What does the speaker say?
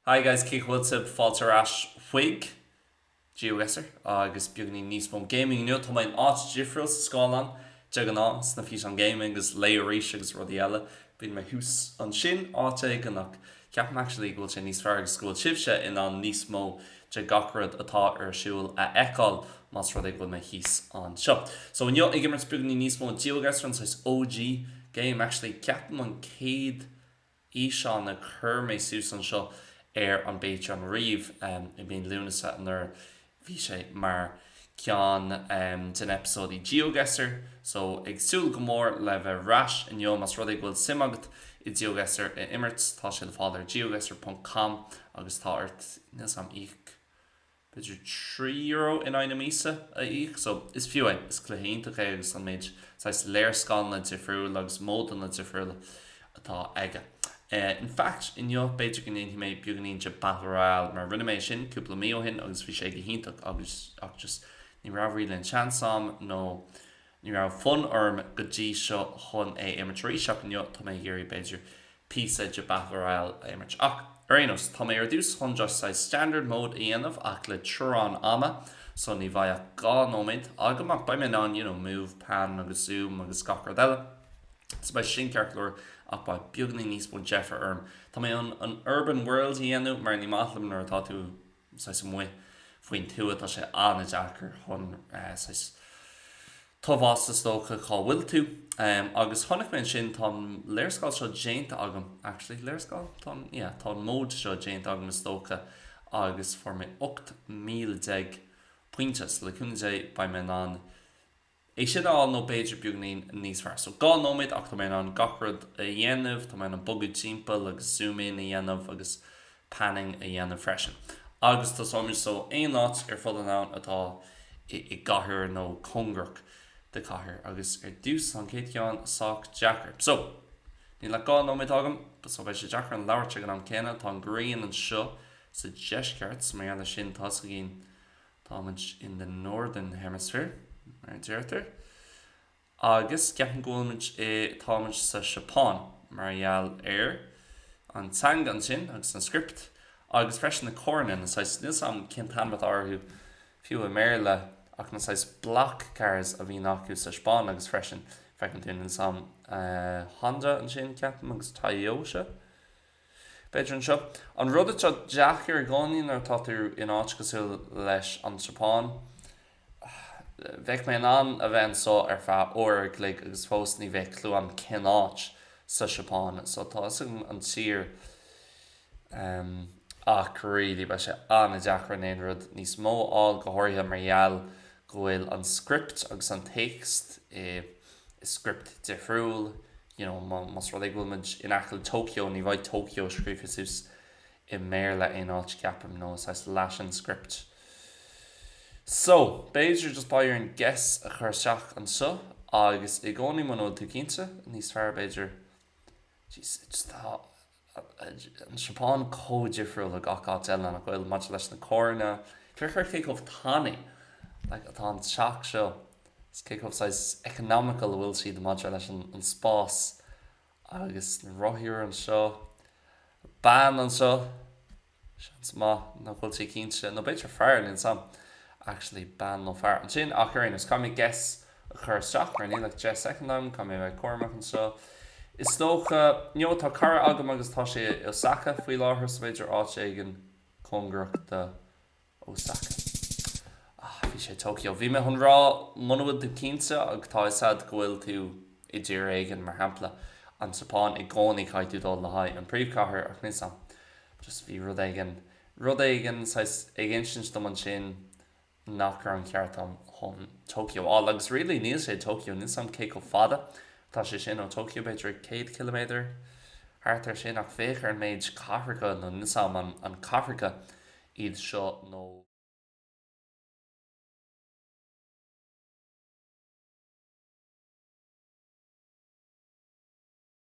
Hi guys, cén chaoi a bhfuil sibh? Fáilte ar ais chuig GeoGuessr agus beagáinín níos mó gaming inniu. Tá mé in áit difriúil sa scáileán de ghnáth sna físeáin gaming agus léigh arís agus rudaí eile. Bíonn mé thuas ansin áit éigin ach ceapaim actually go bhfuil sé níos fearr agus go bhfuil sibhse in ann níos mó de gach rud atá ar siúl a fheiceáil más rud é go bhfuil mé thíos anseo. So inniu ag imirt beagáinín níos mó GeoGuessr an saghas OG game actually ceapaim an chéad fhíseán a chuir mé suas anseo ar an bPatreon riamh i mí Lúnasa anuraidh. Bhí sé mar ceann de na eipeasóidí GeoGuessr, so ag súil go mór le bheith ar ais inniu. Más rud é go bhfuil suim agat i GeoGuessr a imirt, tá sé le fáil ar geoguessr ponc com agus tá ort, níl 's a'm, íoc b'fhéidir €3 in aghaidh na míosa a íoc so is fiú é, is cluiche iontach é agus an méid saghas léarscáileanna difriúla agus módanna difriúla atá aige. In fact inniu b'fhéidir go ndéanfaidh mé beagáinín de Battle Royale mar rinne mé é sin cúpla mí ó shin agus bhí sé go hiontach agus ach just ní raibh really an seans a'm nó ní raibh fonn orm go dtí seo chun é a imirt arís ach inniu tá mé ag iarraidh b'fhéidir píosa de Battle Royale a imirt. Ach, ar aon nós, tá mé ar dtús chun just saghas standard mode a dhéanamh ach le teorainn ama, so ní bheidh ach 2 nóiméad agam ach beidh mé in ann, you know, move, pan agus zoom agus gach rud eile. So beidh sin ceart go leor ach beidh beagáinín níos mó deifir orm. Tá mé chun an urban world a dhéanamh mar ní maith liom nuair atá tú saghas amuigh faoin tuath, tá sé an-deacair chun saghas tomhas is dócha cá bhfuil tú. Agus chonaic mé ansin, tá an léarscáil seo déanta agam, actually, léarscáil? Tá an, yeah, tá an mód seo déanta agam is dócha agus fuair mé 18 míle pointe, so le cúnamh Dé beidh mé in ann é sin a fháil nó b'fhéidir beagainín níos fearr. So 2 nóiméad ach tá mé in ann gach rud a dhéanamh, tá mé in ann bogadh timpeall agus zoom in a dhéanamh agus panning a dhéanamh freisin. Agus tosóimid so aon áit ar fud an domhain atá i gcathair nó cóngarach do chathair. Agus ar dtús tá an chéad cheann sách deacair. So, níl ach 2 nóiméad agam, so beidh sé deacair an labhairt ag an am céanna. Tá an ghrian anseo sa deisceart, so mar gheall ar sin tá 'fhios againn táimid in the northern hemisphere, mar a deirtear. Agus ceapaim go bhfuilimid i, táimid sa Seapáin mar gheall ar an teanga ansin agus an script agus freisin na carranna, na saghas, níl 's a'm cén t-ainm atá orthu fiú i mBéarla ach na saghas block cars a bhíonn acu sa Seapáin agus freisin feiceann tú, níl 's a'm, Honda ansin ceapaim agus Toyota b'fhéidir anseo. An rud atá deacair i gcónaí nuair atá tú in áit cosúil leis an tSeapáin, Bheadh mé in ann a bheith anseo ar feadh uair an chloig agus fós ní bheadh clue agam cén áit sa Seapáin so tá fhios agam an tír ach really beidh sé an-deacair an aon rud níos mó a fháil go háirithe mar gheall go bhfuil an script agus an téacs i script difriúil you know más rud é go bhfuil muid in aice le Tokyo ní bheidh Tokyo scríofa suas i mBéarla aon áit ceapaim nó saghas Latin script. So, b'fhéidir just beidh orainn guess a chur isteach anseo agus i gcónaí muna bhfuil tú cinnte, níos fearr b'fhéidir, jeez, just tá an Seapáin chomh difriúil le gach áit eile nach bhfuil, maidir leis na carranna, féach ar cé chomh tanaí like atá an teach seo, is cé chomh saghas economical a bhfuil siad maidir leis an an spás Agus na rothair anseo. Bean anseo. Seans maith nach bhfuil sé cinnte, nó b'fhéidir fear, níl 's a'm. Actually, bean nó fear ansin, ach ar aon nós, caithfidh mé guess a chur isteach mar níl ach 10 soicind agam, caithfidh mé a bheith cúramach anseo. Is dócha, you know, tá cara agam agus tá sé i Osaka faoi láthair, so b'fhéidir áit éigin cóngarach do Osaka. Ah, bhí sé Tokyo. Bhí mé chun rá, muna bhfuil tú cinnte ach tá 'fhios a'd go bhfuil tú i dtír éigin, mar shampla, an tSeapáin, i gcónaí caithfidh tú dul le haghaidh an príomhchathair ach níl 's a'm. Just bhí rud éigin, rud éigin saghas ag insint dom ansin nach raibh an ceart a'm chun Tokyo a fháil. Agus really níl sé Tokyo, níl 's a'm cé chomh fada atá sé sin ó Tokyo, b'fhéidir 100 ciliméadar, thart ar sin, ach féach ar an méid cathracha, nó níl 's a'm an cathracha iad seo nó.